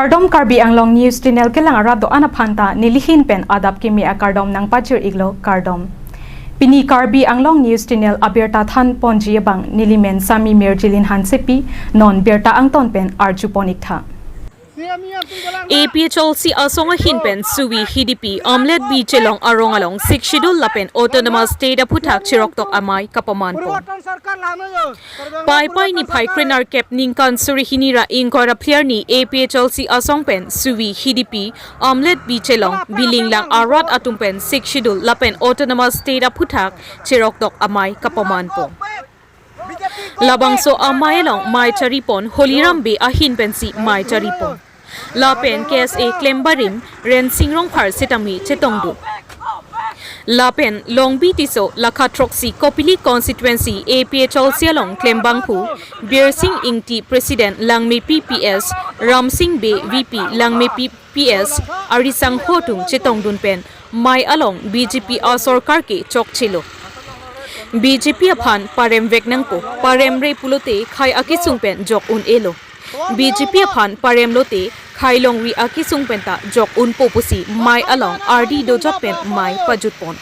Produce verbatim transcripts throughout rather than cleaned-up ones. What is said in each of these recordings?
Kardom, Karbi Anglong News Channel kelang arat do-an aphan ta nelihin pen adap kimi akardom nangpajir-iklo, kardom. Pini Karbi Anglong News Channel abirta thanponji abang nelimen Sami Mirjilin Hansepi, non birta angton pen arjupon-iktha. A P H L C asong ahin pen suvi hidipi Amlet bichelong arong along Sixth Schedule lapen Autonomous State aphuthak cheroktok amei kapamanpon. Paipai niphai krenerkep ningkan suri hini ra ingkoi ra phli arni A P H L C asong pen suvi hidipi Amlet bichelong bilinglang arat atum pen Sixth Schedule lapen Autonomous State aphuthak cheroktok amei kapamanpon. Labangso amei along mei charipon Holiram Bey ahin pensi mei charipon. Lapen K S A klembarim Rensing Rongphar setame chetongdun. Lapen Longbi Tisso lakha throksi Kopili constituency A P H L C along klembangphu Birsing Ingti President Langmepi P S, Ramsing Bey V P Langmepi P S arisangho atum chetongdun pen mei along B J P asorkar ke chokchelo. B J P aphan paremvek nangpo, paremre pulote khei akesung pen jok un-elo. B J P aphan paremlote khei longri akesung pen ta jok unpo pusi mei along ardi dojot pen mei pajutpon.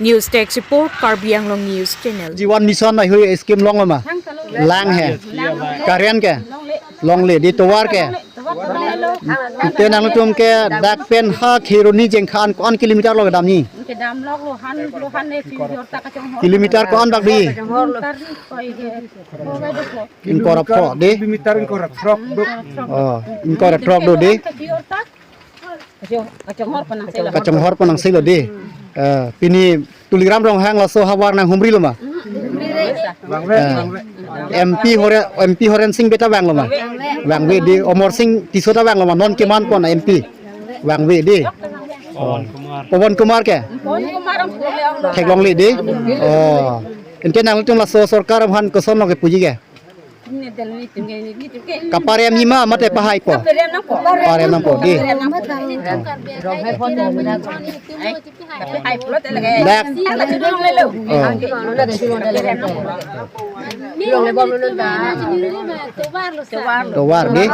News Desk Report, Karbi Anglong News Channel. Jeevan Mission ahoi scheme longloma? Lang he. Current ke? Longle di, tovar ke? Te nangtum ke dak pen ha Kheroni jengkhan ko-an kilometer lo kedam ni? Kedam lok lo han, lo han ne si jor ta kachonghor. Kilometer ko-an bak di? Kilometer ni koi ke. Ingkoi ra pho di? Kilometer ingkoi ra throk do. Oh, ingkoi ra throk do di? Kachonghor pon nangsi lo. Kachonghor pon nangsi lo di. Eh, pini Tuliram Ronghang laso havar nanghumri loma? Vangve, eh, vangve. M P Hore-, M P Horensing Bey ta vang loma? Vangve di, Amarsing Tisso ta vang loma? Non kemanpon M P. Vangve di. Oh. Pawan Kumar ke? Pawan Kumar ang pule ang. Theklongle di. Oh. Anke nangtum laso sorkar aphan kosonlo kepuji ke? Kaparem hima mate pahaipo? Kaparem nangpo. Parem nangpo di. Dak. Oh. Tovar di.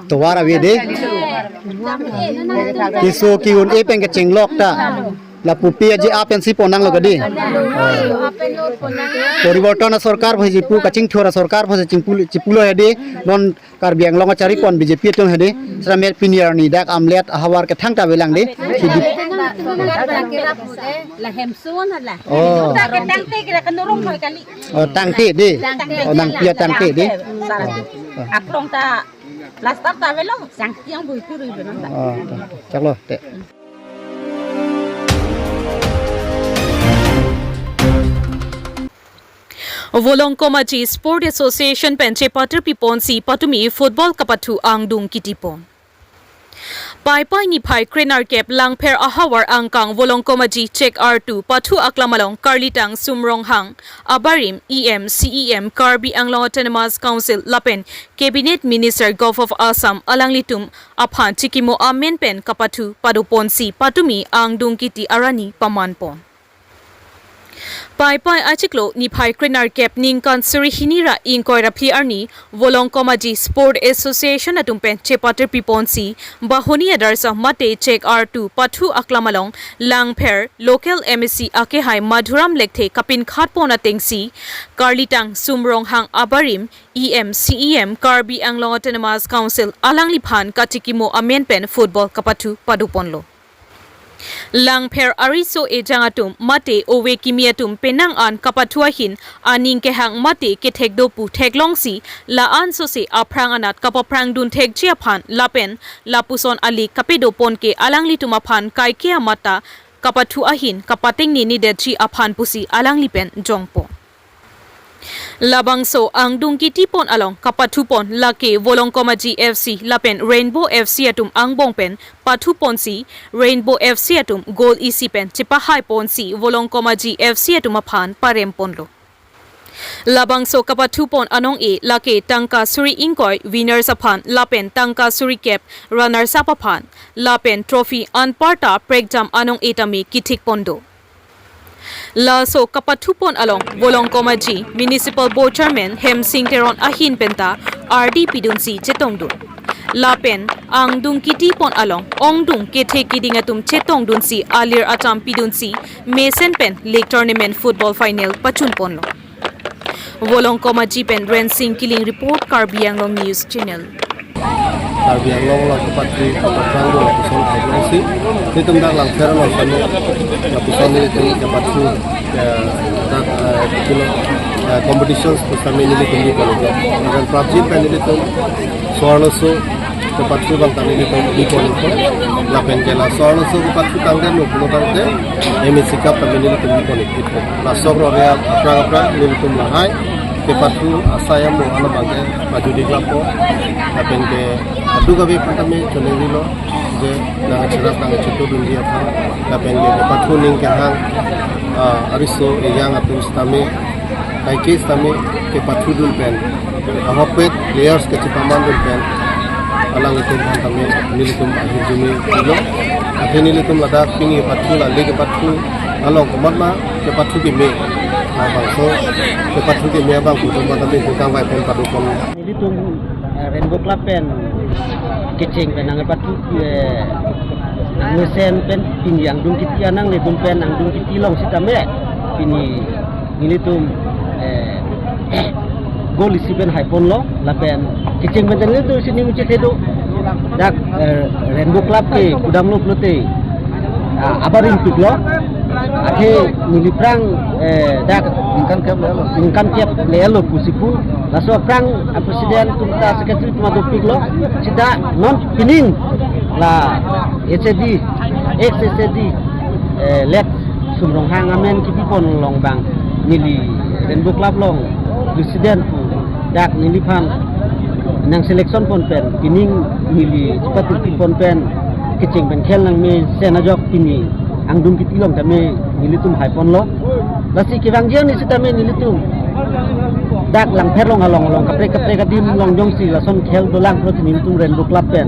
Tovar ave di. Keso ke-un-e pen kechenglok ta. Lapu P H G A pensi pon nanglo kedi. Poriborton asorkar aphansi chipu, kachingthur asorkar aphansi chipu, chipulo hedi. Non Karbi Anglong acharipon B J P atum hedi. Seramet pini arni dak Amlet ahavar kethang ta avelang di. Hidi. La hemsun hala. Oh. Tangte kira kanurung hoi kali. Oh, tangte di. Oh, nangpi atangte di. Aklong ta plaster ta avelo, sangtiang bui turi benam ta. Oh, chaklo te. Volongkom Aji Sport Association pen chepatirpi ponsi patumi football kapathu angdung kitipon. Paipai niphai krenerkep Langpher ahavar angkang Volongkom Aji Chek Artu pathu aklam along Karlitang Sum Ronghang abarim E M, C E M, Karbi Anglong Autonomous Council lapen Cabinet Minister Govt. Of Assam alanglitum aphan chikimo amen pen kapathu padoponsi patumi angdung kiti arani pamanpon. Paipai achiklo niphai krenerkep ningkan suri hini ra ingkoi ra phli arni Volongkom Aji Sport Association atum pen chepatirpi ponsi Bahuni Adarsha mate Chek Artu pathu aklam along Langpher local M A C akehai Madhuram Lekthe kapinkhat pon atengsi Karlitang Sum Ronghang abarim E M, C E M, Karbi Anglong Autonomous Council alangliphan kachikimo amen pen football kapathu padoponlo. Langpher ariso ejang atum mate ove kimi atum penang an kapathu ahin aning kehang mate kethek do pu theklongsi la-an sose aphrang anat kapaphrangdun thekji aphan lapen lapuson ali kapedopon ke alanglitum aphan kaike amat ta kapathu ahin kapatengne nedetji aphan pusi alangli pen jongpo. Labangso angdung kitipon along kapathupon lake Volongkom Aji F C lapen Rainbow F C atum angbong pen pathuponsi Rainbow F C atum goal isi pen chepahaiponsi Volongkom Aji F C atum aphan paremponlo. Labangso kapathupon anong-e lake tangka suri ingkoi winners aphan lapen tangka suri kep runners up aphan lapen trophy anparta prekjam anong-e tame kithikpon do. Laso kapathupon along Volongkom Aji Municipal Board Chairman Hemsing Teron ahin penta ardi pidunsi chetongdun. Lapen angdung kitipon along ongdung kethe kiding atum chetongdunsi alir acham pidunsi mesen pen League Tournament Football Final pachunponlo. Volongkom Aji pen Rensing Killing report, Karbi Anglong News Channel. Karbi Anglong along kepathu, kepathu along lapuson hai si. Nelitum dak Langpher along kami lapuson nelitum kepathu, eh, dak, eh, kilo, eh, competitions pusitame nelitum bipon iklo. Dan prapjin pen nelitum Suwarnoso kepathu abang ta nelitum bipon iklo. Lapen ke la Suwarnoso kepathu tangte no pulo tangte M A C Cup tame nelitum bipon iklo. Laso rore aphrang aphrang nelitum lahai kepathu asai amo ano abangke pajudi glapo. Lapen ke adu gabe pantame choneng rilo je nang cheras nang chetu dunji aphan. Lapen ke kepathu ning kehang, ah, ariso eyang atum sitame, kaike sitame kepathu dun pen, ahokpet players kachepamandun pen alanglitum aphan tame nelitum ahirjume pilo. Athe nelitum ladak pini kepathu, lale kepathu along komatma kepathu keme, labangso kepathu keme abang pu atum aphan tame hutang vai pen padopon. Nelitum, eh, Rainbow Club pen kecheng pen nangkepathu, eh, nangmesen pen pini angdung kiti anang nelitum pen angdung kiti along sitame pini nelitum, eh, goal isi pen haiponlo lapen kecheng pen nelitum sining uche thedo. Dak, eh, Rainbow Club ke kudamlo pulote, ah, abaring piklo. Athe neli aphrang, eh, dak ningkan kep le-etlo, ningkan kep le-etlo pusi pu. Laso aphrang a president atum ta secretary atum ta dopiklo. Sita non pining la H A D, ex H A D, eh, Late Sum Ronghang amen kibipon along abang neli Rainbow Club along president pu dak neliphan nang selection pon pen, pining neli chepathu pon pen, kecheng pen khel nangmesen ajok pini angdung kiti along tame nelitum haiponlo. Lasi kevangji arni sitame nelitum dak Langpher along along along kaprek kaprek adim along jongsi lason khel dolang pulote nelitum Rainbow Club pen,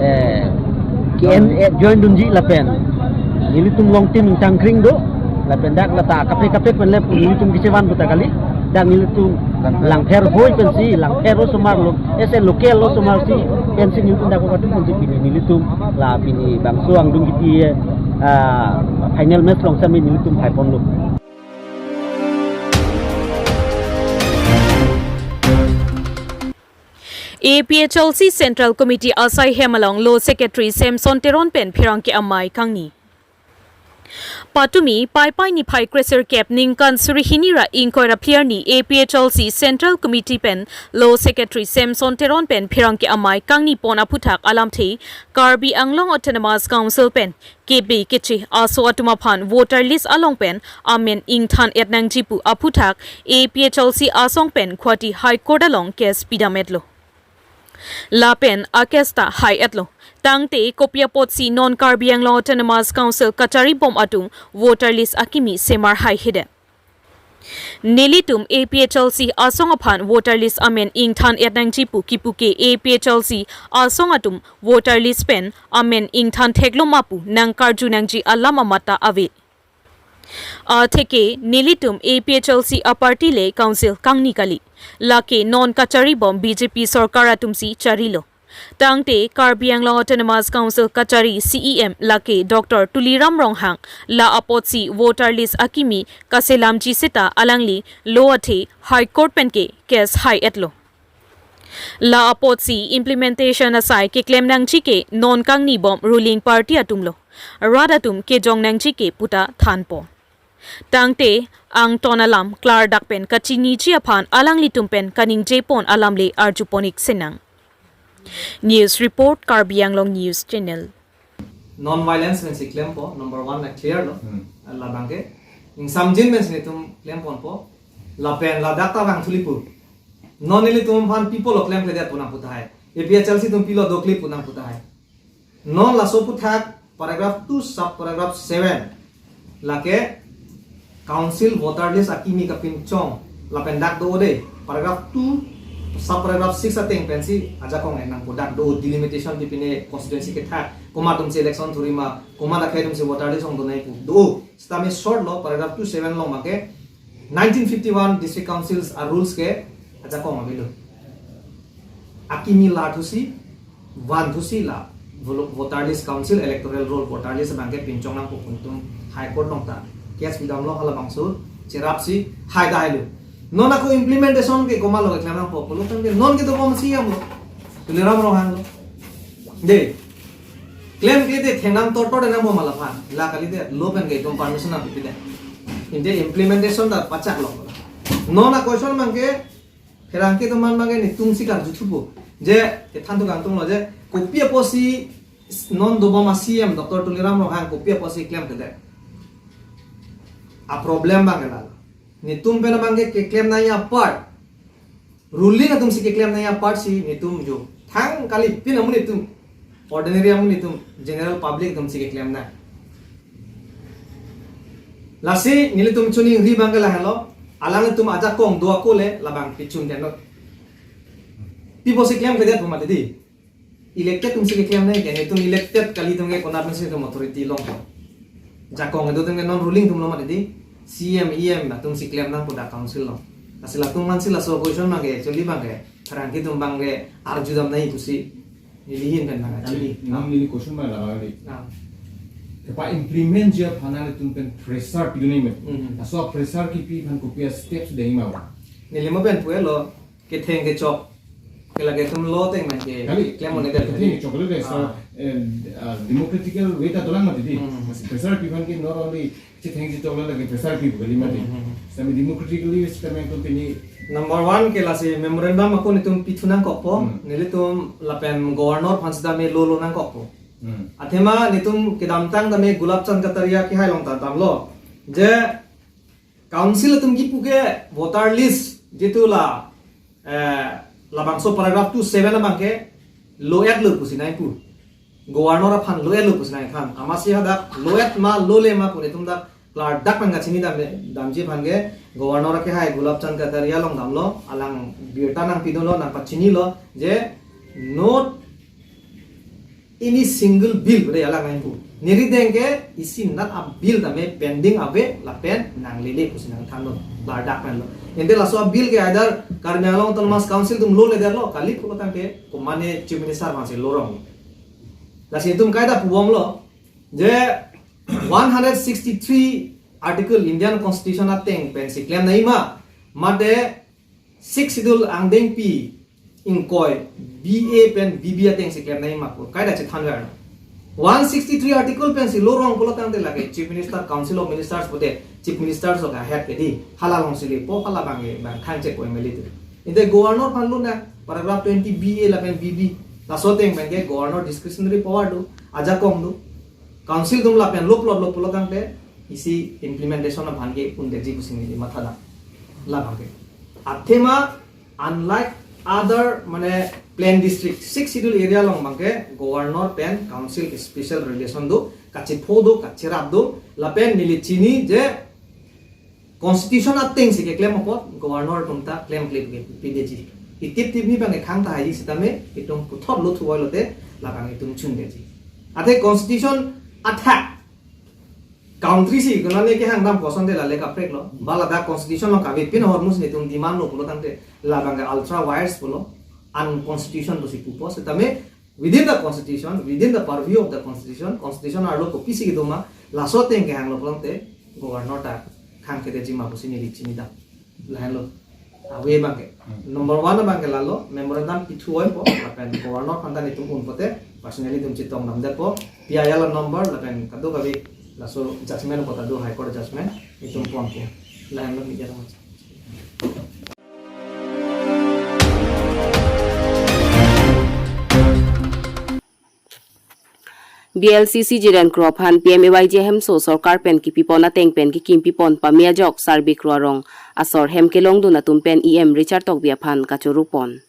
eh, ke-en, eh, join dunji lapen nelitum along team ingtang kring do. Lapen dak lata kaprek kaprek pen le nelitum kechevan puta kali. Dak nelitum Langpher hoi pensi, Langpher osomar lo, ese local osomar si pensi nelitum dak kepathu ponsi pini nelitum la pini bangso angdung kiti, ah, final match along sitame nelitum haiponlo. A P H L C Central Committee asai hem along Law Secretary Samson Teron pen pherangke amei kangni. Patumi Paipai niphai kresirkep ningkan suri hini ra ingkoi ra phli arni A P H L C Central Committee pen Law Secretary Samson Teron pen pherangke amei kangni pon aphuthak alamthe Karbi Anglong Autonomous Council pen kebi keche aso atum aphan voter list along pen amen ingthan-et nangji pu aphuthak A P H L C asong pen Guwahati High Court along case pidam-etlo. Lapen a case ta hai-etlo. Tangte kopi apotsi non Karbi Anglong Autonomous Council kachari bom atum voter list akimi semar hai hede. Nelitum A P H L C asong aphan voter list amen ingthan-et nangji pu kipu ke A P H L C asong atum voter list pen amen ingthan theklo ma pu nangkarju nangji alam amat ta ave. Atheke nelitum A P H L C a party le council kangni kali. Lake non kachari bom B J P sorkar atumsi charilo. Tangte Karbi Anglong Autonomous Council kachari C E M lake Doctor Tuliram Ronghang la apotsi voter list akimi kaselamji seta alangli lo athe High Court pen ke case hai-etlo. La apotsi implementation asai keklem nangji ke non kangni bom ruling party atumlo. Rat atum kejong nangji ke puta thanpo. Tangte angton alam klardak pen kachiniji aphan alanglitum pen kaningje pon alam le arju pon-ik sinang. News report, Karbi Anglong News Channel. Non violence pensi klempo, number one na clear lo. Hmm. Labang ke ingsamjin pensi nelitum klemponpo. Lapen ladak ta vang thuli pu. Non nelitum aphan pi apotlo klemkledet pu nang pu tahai. A P H L C atum pilo dokle pu nang pu tahai. Non laso aphuthak paragraph two sub paragraph seven lake council voter list akimi kapinchong lapen dak do-o de, paragraph two sub paragraph six ateng pensi ajakong enang pu, dak do-o delimitation pipine constituency kethak Komat atumsi election thurima, komat akhei atumsi voter list ongdunai pu do. Sitame short lo, paragraph two seven along abangke nineteen fifty-one District Councils a rules ke ajakong avelo. Akimi la thusi, van thusi la, vo-, voter list council, electoral roll, voter list abangke pinchong nangpo pu itum High Court along ta case pidamlo, halabangso cherapsi haida hailo. Non ako implementation ke komatlo keklem nangpo pulo tangte non kedobom CEM lo, Tuliram Ronghang lo. De, klemkle de thengnam tortor de nangpo ma laphan. La kalite law pen ke itum permission nangpipedet. Ante implementation ta pachak lo. Non a question abangke pherangke atum aphan abangke netumsi karjuthupo. Je kethan tu kangtung lo je kopi apotsi non dobom a CEM Doctor Tuliram Ronghang kopi apotsi klemkledet. A problem abangke lalo. Netum pen abangke keklem nangji apart, ruling atumsi keklem nangji apart si netum jo thang kalipin amonit atum, ordinary amonit atum, general public atumsi keklem nang. Lasi nelitum choningri abangke lahelo, alanglitum ajakong do ako le labang pichun tenlo. Pi apotsi klemkledet pu mati di. Elected atumsi keklem nangji ke, netum elected kali atum ke konat pensi netum authority longpo. Jakong kedo atum ke non ruling atum lo mati di. CEM, EM atumsi klem nangpo dak council along. Lasi latum aphansi laso question abangke, actually abangke, pherangke atum abangke arjudam nangji pusi neli ahin pen abang actually. Nang neli question abang labang di. Ah. Kepa-implementji aphan nangtum pen pressure pidun nangji ma? Mhm. Laso pressure kipi aphan kopi a steps dengma? Neli mo pen pulo, ketheng kechok ke lake atum law ateng abangke kali, klem un-edet ketheng kali. Kechok le sa, ah, eh, ah, democratical way ta dolang mati di. Hmm. Mas pressure pi aphan ke not only ketheng kechok le lake pressure pi kali mati. Hmm, hmm, hmm. Sami democratically sitame atum pini. Number one ke lasi memorandum ako netum pithu nangkokpo, hmm, nelitum lapen governor aphan sitame lo lo nangkokpo. Hmm. Athema netum kedamtang tame Gulab Chand Kataria kehai along ta damlo. Je council atum kipu ke voter list jitu la, eh, labangso paragraph two seven abangke lo-et lo pusi nangpu. Governor aphan lo-et lo pusi nangthan. Amatsi hadak lo-et ma lo-le ma pu netum dak klardak pen kachini dam, damji aphan ke governor akehai Gulab Chand Kataria along damlo, alang birta nangpidunlo, nangpachinilo je not any single bill pu de alang nangpu. Neli arideng ke isi nat a bill tame pending ave lapen nanglele pusi nangthanlo, klardak penlo. Ante laso a bill ke either Karbi Anglong Autonomous Council atum loledetlo, kali pulo tangte komatne Chief Minister aphansi lo rong. Lasi itum kaita pubomlo je one hundred sixty-three article Indian Constitution ateng pensi klem nangji ma, mate Sixth Schedule angdengpi ingkoi B A pen B B atengsi klem nangji ma pu kaita chethan ver. One sixty-three article pensi lo rong pulo tangte lake Chief Minister, Council of Ministers pute Chief Minister so ka head ke di, hala alongsi lepo, hala abangke abang thang chekpo M L A tu. Ante governor aphan lo na paragraph twenty B A lapen B B, laso ateng abangke governor discretionary power do, ajakong do. Council atum lapen lo plot lo pulo tangte isi implementation aphan ke un-edetji pusi neli matha dam. Labangke. Athema unlike other mane plain district, Sixth Schedule area along abangke governor pen council ke special relation do, kachepho do, kacherap do, lapen neli chini je constitution atengsi keklem apot governor atum ta klemkle ke pidetji. Itip tip ni abangke khang tahai sitame itum puthot lo thuvoilote labang itum chun-edetji. Athe constitution athak country si konane kehang dam koson te lale kaprek lo. Ba ladak constitution along kave pin ahormu si netum demand lo pulo tangte labangke ultra vires pulo, unconstitution pusi pupo, sitame within the constitution, within the purview of the constitution, constitution arlo kopisi kedo ma, laso ateng kehanglo pulo tangte governor ta khang kedetji ma pusi neli chini dam. Lahenlo. Ave abangke. Hmm. Number one abangke lalo, memorandum pithu oi po, lapen governor aphan ta netum un pote, personally netum chetong damdetpo, P I L number, lapen kadokave, laso judgment po ta do, High Court judgment, netum ponpo. Lahenlo media. B L C C Jiren Kro aphan P M A Y G ahemso sorkar pen kipipon ateng pen kikimpi pon pame ajok Sarbik Ro arong asor hem kelongdun atum pen E M Richard Tokbi aphan kachoro pon.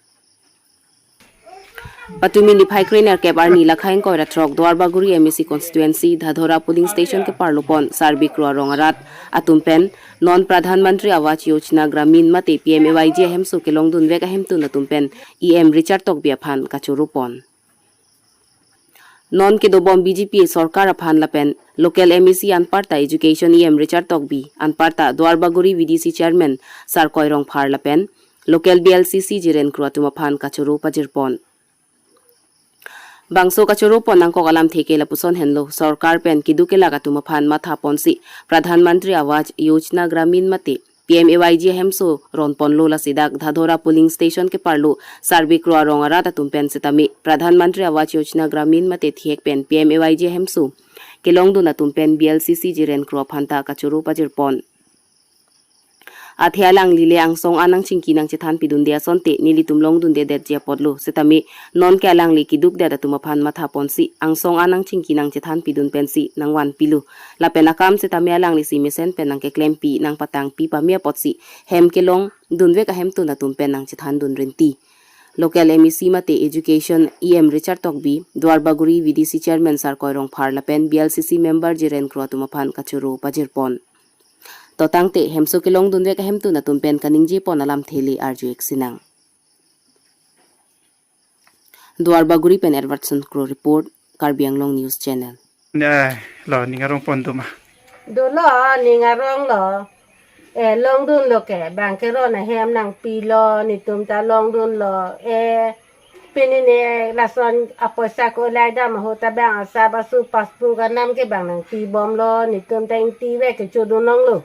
Patumi niphai krenerkep arni lakhai ingkoi ra throk Duarbagori M A C constituency Dhadhora polling station keparlo pon Sarbik Ro arong arat atum pen non Pradhan Mantri Awas Yojana Gramin mate P M A Y G ahemso kelongdun vek ahemtun atum pen E M Richard Tokbi aphan kachoro pon. Non kedobom B J P sorkar aphan lapen local M A C anparta Education E M Richard Tokbi, anparta Duarbagori V D C Chairman Sarkoi Rongphar lapen local B L C C Jiren Kro atum aphan kachoro pajirpon. Bangso kachoro pon nangkok alamthe ke lapuson henlo, sorkar pen keduk kelak atum aphan matha ponsi Pradhan Mantri Awas Yojana Gramin mate P M A Y G ahemso ron ponlo, lasi dak Dhadora polling station keparlo Sarbe Kro arong arat atum pen setame Pradhan Mantri Awas Yojana Gramin mate thihek pen P M A Y G ahemso kelongdun atum pen B L C C Jiren Kro aphanta kachoro pajirpon. Athe alangli le angsong an nangchingki nangchethan pidunde asonte nelitum longdundedetji apotlo, setame non ke alangli kedukdet atum aphan matha ponsi angsong an nangchingki nangchethan pidun pensi nangvanpilo. Lapen akam setame alanglisi mesen pen nangkeklempi nangpatangpi pame apotsi hem kelongdunvek ahemtun atum pen nangchethandun rinti. Local M A C mate Education E M Richard Tokbi, Duarbagori V D C Chairman Sarkoi Rongphar lapen B L C C member Jiren Kro atum aphan kachoro pajirpon. To tangte hemso kelongdunvek ahemtun atum pen kaningjepon alamthe le arju-ik sinang. Duarbagori pen Edwardson Kro report, Karbi Anglong News Channel. Eh, lo, ning arong pon doma? Dolo, ning arong lo. Eh, longdunlo ke, bang keron ahem nangpilo, netum ta longdunlo. Eh, pini ne lason apoisa ko lai dam ahut ta bang asap asu passbook anam ke bang nangpibomlo, netum ta ingtivek ke chodun longlo.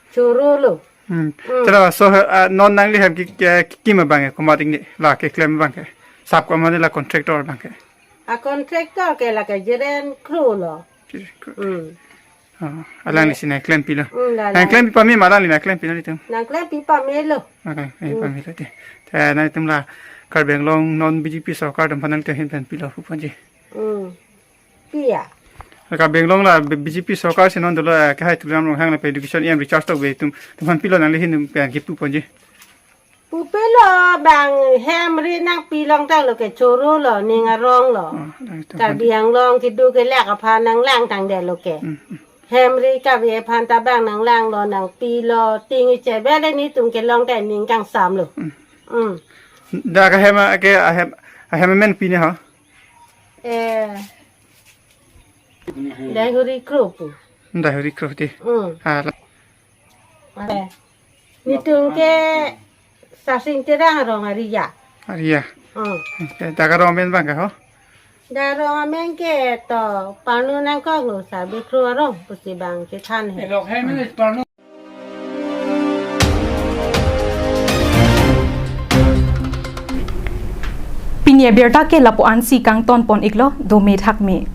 Chorolo. Hmm. Hmm. Tela so, ah, non nangli hem ki, ki, kim abang ke, komat ingni la keklem abang ke. Sap komat la contractor abang ke. A contractor ke la ke Jiren Kro lo. Jiren Kro. Hmm. Oh, alanglisi nangklempilo. Hmm, la, la. Nangklempi pame ma alangli nangklempilo nelitum? Nangklempi pamelo. Okay, eh, Hmm. pamelo te. Te nelitum la Karbi Anglong non B J P sorkar atum aphan nangtum hem pen pilo pu ponji? Hmm. Pia. Karbi Anglong la B-, B J P sorkar si non dolo, eh, kehai Tuliram Ronghang lapen Education E M Richard Tokbi atum, atum aphan pilo nangli ahin pen kipu ponji? Pupelo bang hem ri nangpilong tanglo ke chorolo, ning arong lo. Oh, nangtum Karbi aphan. Anglong keduk kelak aphan nanglangtangdetlo ke. Hmm, hmm. Hem ri kave aphan ta bang nanglanglo, nangpilo, ting iche bele netum kelong ta ning kangsamlo. Hmm. Hmm. Dak ahem ke ahem, ahem amen pine ho? Eh. Daihuri Kro pu. Daihuri Kro ti. Hmm. Ah, la. Eh. Netum ke Sarsing Terang arong area. Area. Hmm. Eh, dak arong amen abang ke ho? Dak arong amen ke to parnu nangkoklo, Sarbe Kro arong pusi bang chethan he. Elok hai men parnu. Pini abirta ke lapu-ansi kangton pon-iklo, dome thakme.